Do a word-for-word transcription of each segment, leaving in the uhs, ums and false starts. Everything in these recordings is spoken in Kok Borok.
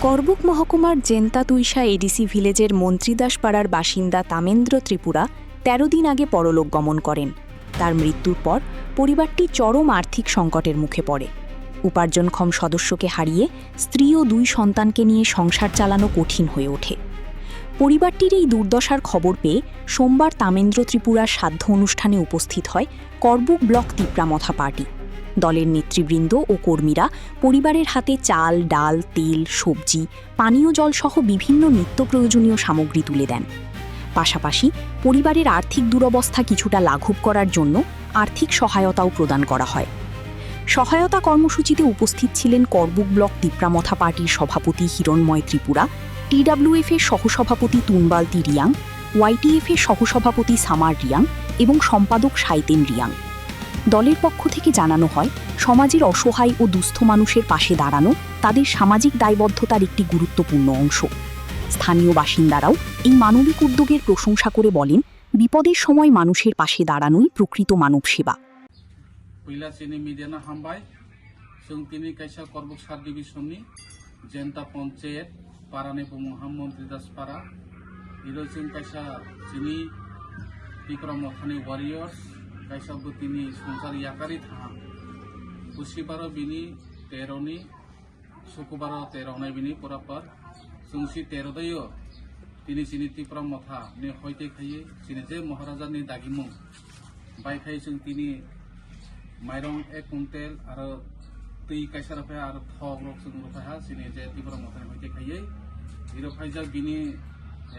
করবুক মহকুমার জেন্তা তুইশা এডিসি ভিলেজের মন্ত্রীদাস পাড়ার বাসিন্দা তামেন্দ্র ত্রিপুরা তেরো দিন আগে পরলোক গমন করেন। তার মৃত্যুর পর পরিবারটি চরম আর্থিক সংকটের মুখে পড়ে। উপার্জনক্ষম সদস্যকে হারিয়ে স্ত্রী ও দুই সন্তানকে নিয়ে সংসার চালানো কঠিন হয়ে ওঠে। পরিবারটির এই দুর্দশার খবর পেয়ে সোমবার তামেন্দ্র ত্রিপুরার শ্রাদ্ধ অনুষ্ঠানে উপস্থিত হয় করবুক ব্লক তিপ্রা মথা পার্টি। দলের নেতৃবৃন্দ ও কর্মীরা পরিবারের হাতে চাল, ডাল, তেল, সবজি, পানীয় জল সহ বিভিন্ন নিত্য প্রয়োজনীয় সামগ্রী তুলে দেন। পাশাপাশি পরিবারের আর্থিক দুরবস্থা কিছুটা লাঘব করার জন্য আর্থিক সহায়তাও প্রদান করা হয়। সহায়তা কর্মসূচিতে উপস্থিত ছিলেন করবুক ব্লক তিপ্রা মথা পার্টির সভাপতি হিরণময় ত্রিপুরা, টিডাব্লিউএফ এর সহসভাপতি তুনবালতি রিয়াং, ওয়াইটিএফ এর সহসভাপতি সামার রিয়াং এবং সম্পাদক সাইতেন রিয়াং। দলের পক্ষ থেকে জানানো হয়, সমাজের অসহায় ও দুস্থ মানুষের পাশে দাঁড়ানো তাদের সামাজিক দায়বদ্ধতার একটি গুরুত্বপূর্ণ অংশ। স্থানীয় বাসিন্দারাও এই মানবিক উদ্যোগের প্রশংসা করে বলেন, বিপদের সময় মানুষের পাশে দাঁড়ানোই প্রকৃত মানব সেবা। Puila chini media no hambai. Chwng tini kaisa Korbuk sub division ni Jenta Panchayat para ni bumung ha Montri Das para. Iro chwng kaisa chini Tipra Motha ni warriors, kaisa bo tini swngchar yakari thang. Busibaro bini tero ni Sukubaro tero wngnai bini pura par. Chwng si tero daio tini chini Tipra Motha ni hoite khaiwi chini je Maharaja ni dagimung bai khai chwng tini mairong ek kuntel aro twi kaisa rok phai aro thok rok chwng rok phai ha chini je Tipra Motha ni hoite khaiwi. Iro phaijak bini,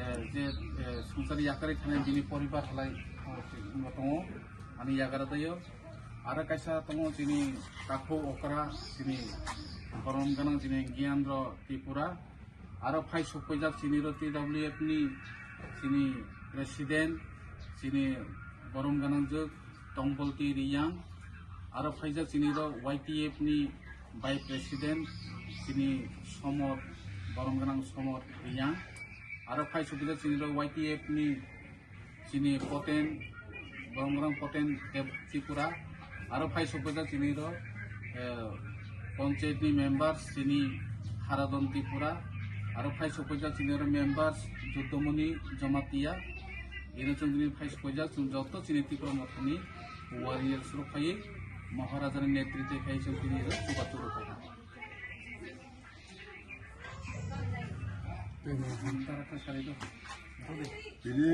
eh, je, eh, swngchar yakari thanai bini poribar halai, eh, tongo ani yagara daio. Aro kaisa tongo chini takhuk okra, chini borom gwnang chini Giyandra Tripura. Aro phai sokphaijak chini ro T W F ni chini president, chini borom gwnang jwk Tongpolti Riyang. Aro phaijak chini ro Y T F ni vice president, chini Somot, borom gwnang Somot Riyang. Aro phai sokphaijak chini ro Y T F ni chini Poten, borom gwnang Poten Deb Tripura, aro phai sokphaijak chini ro, eh, panchayat ni members chini Haradon Tripura, aro phai sokphaijak chini ro members Juddamoni Jamatia, ino chwng chini phai sokphaijak chwng joto chini Tripura Motha ni warriors rok phaiwi Maharaja ni netritwe khai chwng chini ro chubachu rok phai ha. Tini